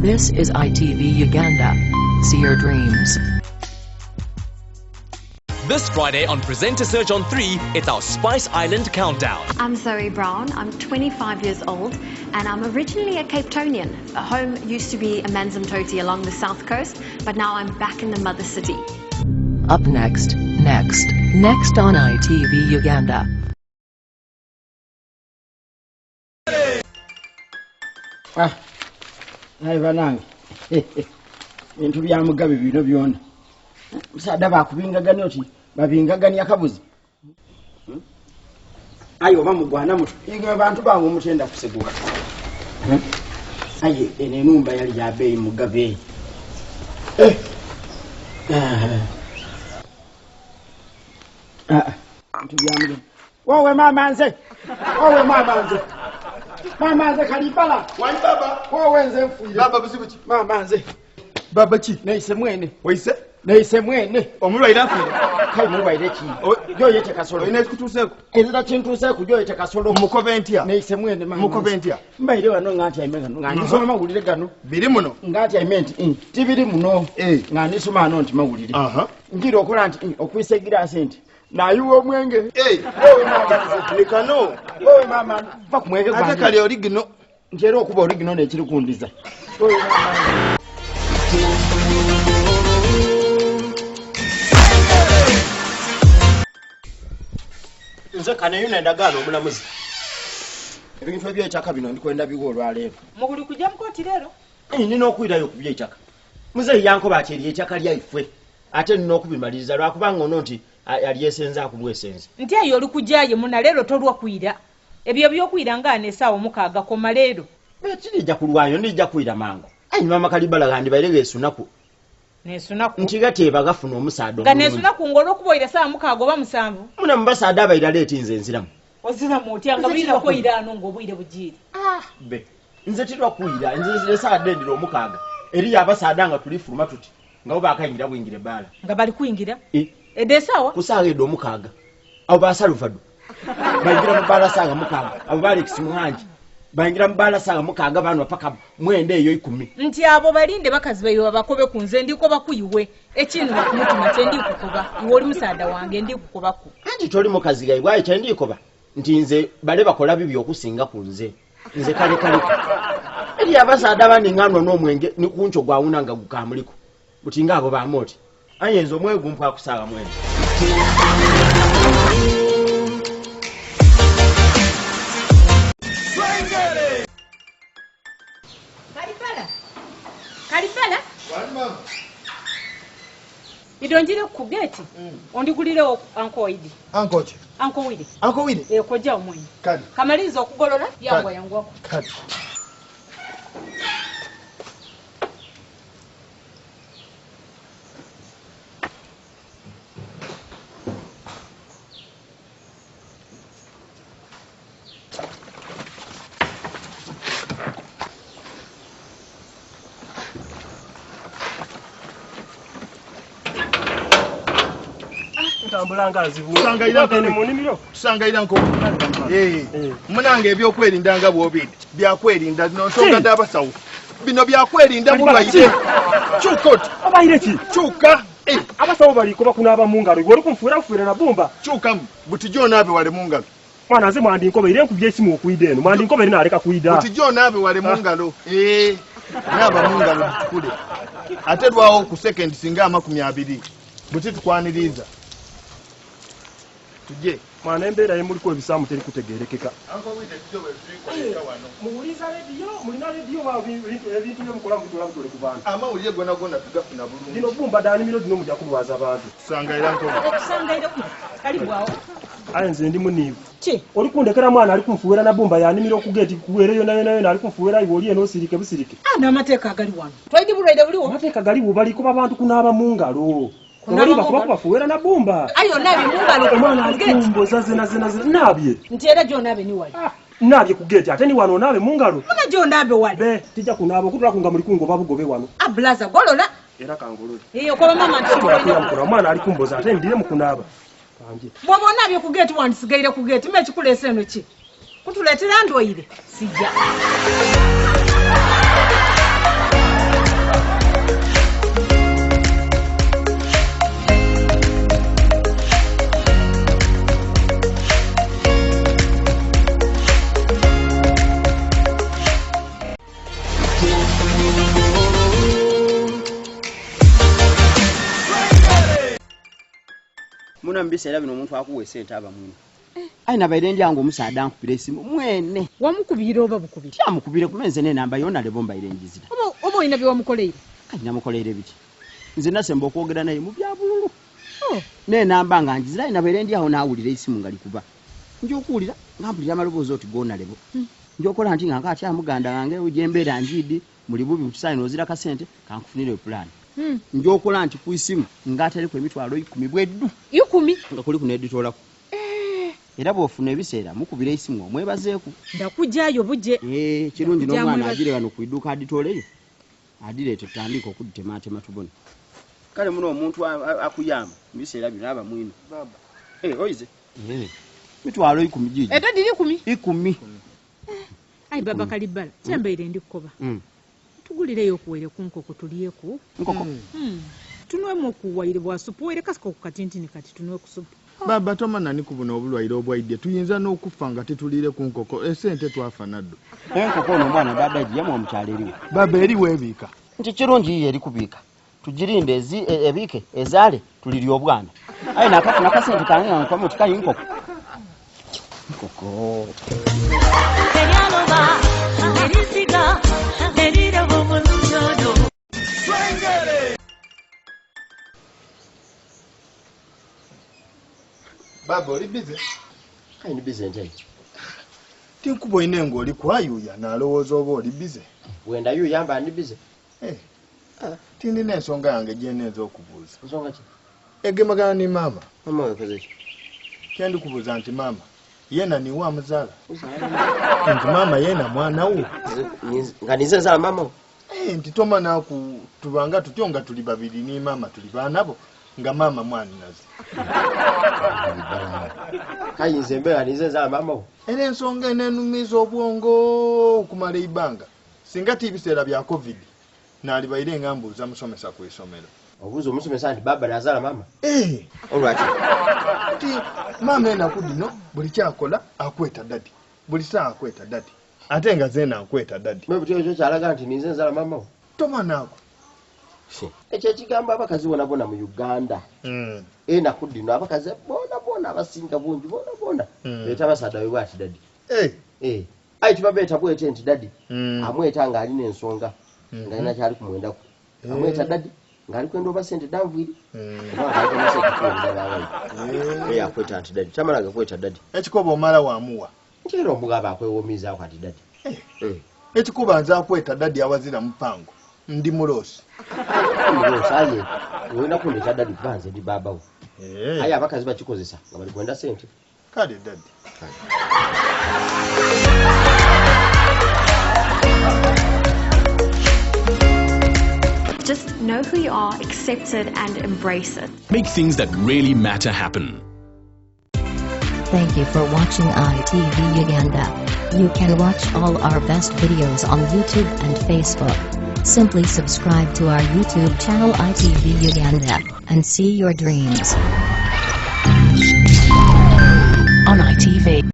This is ITV Uganda. See your dreams. This Friday on Presenter Search on 3, it's our Spice Island Countdown. I'm Zoe Brown. I'm 25 years old and I'm originally a Capetonian. Home used to be Amanzimtoti along the south coast, but now I'm back in the mother city. Up next, next, next on ITV Uganda. Ah, naye banange bintu bya mugabe bino byona musaada bakubingagania oti babingagania kabuzi. Aye oba mugwana mutu igwe bantu bange omutenda kuseguka. Aye eno enumba yali yabeeyi mugabe. Eh. Ah. Ah, bintu bya mugabe. Wowe maama nze, wowe maama nze, maama nze Kalibala. Wali baba. Wowe nze nfuire. Baba buzibu ki? Maama nze. Baba ki? Neise mwene. Waise? Neise mwene. Omulwaire afiire. Kale mulwaire ki? Gyoyete kasolo. Olina ekikutuuseeko? Ezira kintuuseeko gyoyete kasolo. Mukobe ntya? Neise mwene maama. Mukobe ntya? Mbaire wano nga ntyaime gano nga ndisoma mawulire gano. Biri muno? Nga ntyaime nti tibiri muno. Nga ndisoma ano nti mawulire. Ngira okola nti okwisa egiraasi nti nayiwa omwenge. Wowe maama nze. Ni kano. Wowe maama va ku mwenge gwange. Ate kali oligino. Nti era okuba oligino n'ekiri kundiza. Wowe maama nze. Nze kaneyo nendagaano omulamuzi. Ebintu eby'ettaka bino ndikwenda biwa olwaleero. Muguli kujja mu kooti leero? Nina okwirayo ku by'ettaka. Muzeeyi yankoba ati eryo ettaka lyaife ate nina okubimaliriza lwakubanga ono nti alyesenza akubwesenza. Nti eyo oli kujjayo muna leero tolwa kwira. Ebyo by'okwira nga n'essaawa 6 koma leero. Tirijja kulwayo ndijja kwira mangu. Ayi maama Kalibala gandibaire geesunaku. Nesunaku. Nti gateeba gafuna omusaada Nga nesunaku ng'olwokuba oira ssaawa 6 oba 7. Muna mu basaada abaira leeti nze nziramu. Oziramu otya nga Nze bulira tirwa kwira ano ng'obwire bugiire. Ah, be. Nze tirwa kwira, nze nzira essaawa ddendera 6. Eriyo abasaada nga tulifuluma tuti nga bo baakayingira bwingira ebbaala. Nga bali kuyingira? Edda essaawa? Ku ssaawa edda 6. Abo ba Salvador bayingira mu bbaala ssaawa 6. Abo ba Alex Muhangi bayingira mu bbaala ssaawa 6 banwa paka 9 eyo 10. Nti abo balinde bakazi baibwe babakobe ku nze ndikoba ku iwe. Ekinuma ku mutima kye ndikukoba. Iwe oli musaada wange ndikukobaku. Anti toli mukazi gaibwe aye kye ndikoba nti nze bale bakola bibi okusinga ku nze. Nze kale kale. Eri abasaada abandi nga nwa n'omwenge ni ku nkyo gwawuna nga gukamuliko. Buti nga abo bamooti. Aye nze omwoyo gumpa ku ssaawa 9. Kalibala. Kalibala. Wali mama. Idonjire ku gate. Ondigulirewo anko Widi. Anko ki? Anko Widi. Anko Widi? Kojja omwenyi. Kale. Kamaliriza okugolola, yangwa yangwako. Kale. Ntambula nga nzibu. Tusangaira Ate mu nnimiro. Tusangaira nko. Munange ebyokwerinda nga bw'obidde. Byakwerinda zino nsonga z'abasawo. Bino byakwerinda bulwaire. Kyuka oti. Abaire ki? Kyuka. Abasawo baliko bakunaaba mu ngalo. Iwe oli kunfuira fuira na bumba. Kyukamu. Buti gy'onaabe wale mu ngalo. Mwana nze mwandinkobeire nkubye esimu okwida eno. Mwandinkobeire naaleka kwida. Buti gy'onaabe wale mu ngalo. Naaba mu ngalo bitukule. Ate lwawo ku sekendi singa 20. Buti tukwaniriza. Tujje. Mwana embeera ye muliko ebisaamu teri kutegeerekeka. Anko Wide tujje bwe tulikoleka wano. Muwuliza rediyo, mulina rediyo ba ebintu bye mukola mubitwala butole ku bantu. Amawulire gonna gonna tugafuna bulungi. Bino bbumba dda nnimiro zino mujja kulwaza abantu. Tusangaira nko. Okusangaira ku kali bwawo. Aye nze ndi muniivu. Ki? Oli kundekera mwana ali kunfuuwera na bbumba ya nnimiro ku geeti kuweere yonna yonna yonna ali kunfuuwera iwe oli eno osirike busirike. N'amateeka agali wano. Twaidi bulwaire buliwo. Amateeka galiwo baliko babantu kunaaba mu ngalo. Kunaaba Oli mu bakuba ngalo. kubafuuwera na bbumba. Aye onaabye mu ngalo. Omwana ali Ku geeti. kumboza zena zena zena naabye. Nti era gy'onaabe ni wali. Naabye ku geeti ate ni wano onaabe mu ngalo. Muna gy'onaabe wali. Be tijja kunaaba okutulaku nga muli kungoba bugobe wano. Blaza golola. Era kangolole. Okoba mama nti Sobola kuyankula omwana ali kumboza ate ndire mu kunaaba. Kanje. Bw'oba onaabye ku geeti wandisigaire ku geeti mbe ekikuleese eno ki? Kutuleetera ndwaire. Sijja. Muna mu biseera bino omuntu akuwa esente aba mwine. Aye nabaire ndyangu omusaadha ankubira esimu mwene. Wamukubira oba bukubira? Tyamukubire kuba nze n'enamba yona lebo mbaire njizira. Oba olina bye wamukoleire? Kati namukoleire biki? Nze nasemba okwogera naye mu bya bululu. N'enamba nga njizira aye nabaire ndi awo naawulira esimu nga likuba. Nja okuwulira nga mpulira amaloboozi oti goona lebo. Nja okola nti nga nkaatya muganda wange gyembeera njiidi muli bubi butusaanye n'ozira kasente kankufunire pulaani. Nja okola nti ku isimu ng'atereku emitwalo 10 bweddu. 10? Nga kuliku n'editoolaku. Era bw'ofuna ebiseera mukubira esimu omwebazeeku. Ndakujaayo buje. Kirungi n'omwana agire wano ku idduuka aditooleyo. Adireete tutandike okuditematema tubone. Kale muno omuntu akuyamba mu biseera bino aba mwino. Oize. Mitwalo 10 gigi. Eto diri 10? 10. Ai baba Kalibbala, kyembaire ndi kukoba. Tugulireyo okuwaire ku nkoko tulyeku. Nkoko? Tunwemu okuwaire bwa supu, waire kasiko ku katintini kati tunwe ku supu. Baba tomana ni kubuna obulwaire obwaidye tuyinza n'okufa nga tetulire ku nkoko esente twafa naddo. Enkoko ono omwana dada giyamu omukyalo eriwe. Baba eriwe ebiika. Nti kirungi yiyo eri kubiika. Tugirinde ebiike ezaale tulirye obwana. Aye nakafuna kasente kange nga nkubamu oti kayi nkoko. Nkoko. Baba oli bize? Kai ni bize nte. Tinkubo ine ngoli kwayuya nalowooza oba oli bize. Wenda yuya mba ndi bize. Tindi n'ensonga yange gye nneeza okubuuza. Nsonga ki? Egemagana ni maama. Maama wekoze ki? Kye ndikubuuza nti maama yena niwe amuzaala. Nti maama yena mwana wo. Nga ninze nzaala maama wo. Nti tomana ku tubanga tutyo nga tuli babiri ni maama tuli baana bo. Nga maama mwaninaze. Kayinza embeera ninze nzaala maama wo. Era ensonga eno enumiza obwongo okumala eibanga. Singa ti biseera bya COVID nalibaire nga mbuuza musomesa ku isomero. Obuuza omusomesa nti baba nazaala maama? Olwaki? Nti maama enaku dino buli kyakola akweta dadi. Buli ssaawa akweta dadi. Ate nga zeena nkweta dadi. Mwe butyo ekyo kyalaga nti ninze nzaala maama wo? Tomanaako. Ekyo ekigambo abakazi bona bona mu Uganda. Enaku dino abakazi bona bona abasinga bungi bona bona. Beeta abasaadha be bwati dadi. Aye tibabeeta bwete nti dadi. Amweta ng'alina ensonga. Ng'alina kyali kumwendaku. Amweta dadi ng'ali kwenda oba sente danviri. Oba ng'ali kwenda sente kuwulira baabayi. Akweta nti dadi. Tamala gakweta dadi. Ekikoba omala wamuwa. Nkyera omugaba akwewoomizaako kati dadi. Ekikuba nze akweta dadi awazira mupango. Ndi muloosi. Muloosi aye olina kundeeta dadi kuba nze ndi baabawo. Aye abakazi bakikozesa nga bali kwenda sente. Kale dadi. Just know who you are, accept it and embrace it. Make things that really matter happen. Thank you for watching ITV Uganda. You can watch all our best videos on YouTube and Facebook. Simply subscribe to our YouTube channel ITV Uganda and see your dreams. On ITV.